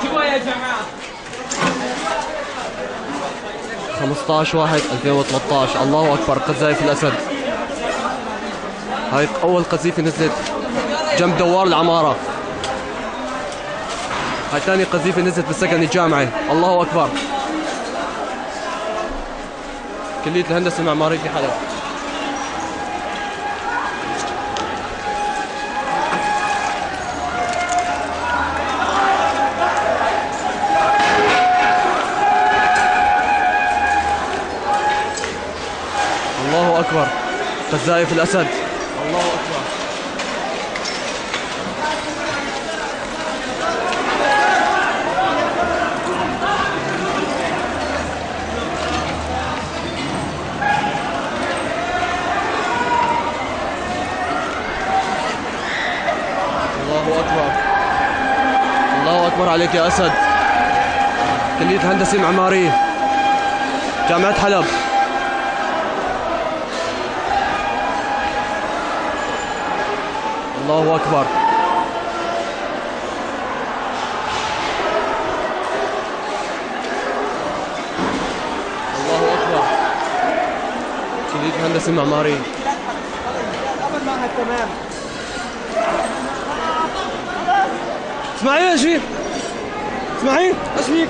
جوا يا جماعة. 15/1/2013. الله أكبر، قذائف الأسد. هاي أول قذيفة نزلت جنب دوار العمارة. هاي ثاني قذيفة نزلت بالسكن الجامعي. الله أكبر. كلية الهندسة المعمارية في حلب. الله أكبر، قذائف الأسد. الله أكبر. الله أكبر، الله أكبر عليك يا أسد. كلية الهندسة المعمارية، جامعة حلب. الله أكبر. الله أكبر. كلية الهندسة المعمارية. اسماعيل، ايش فيك؟ اسماعيل، ايش فيك؟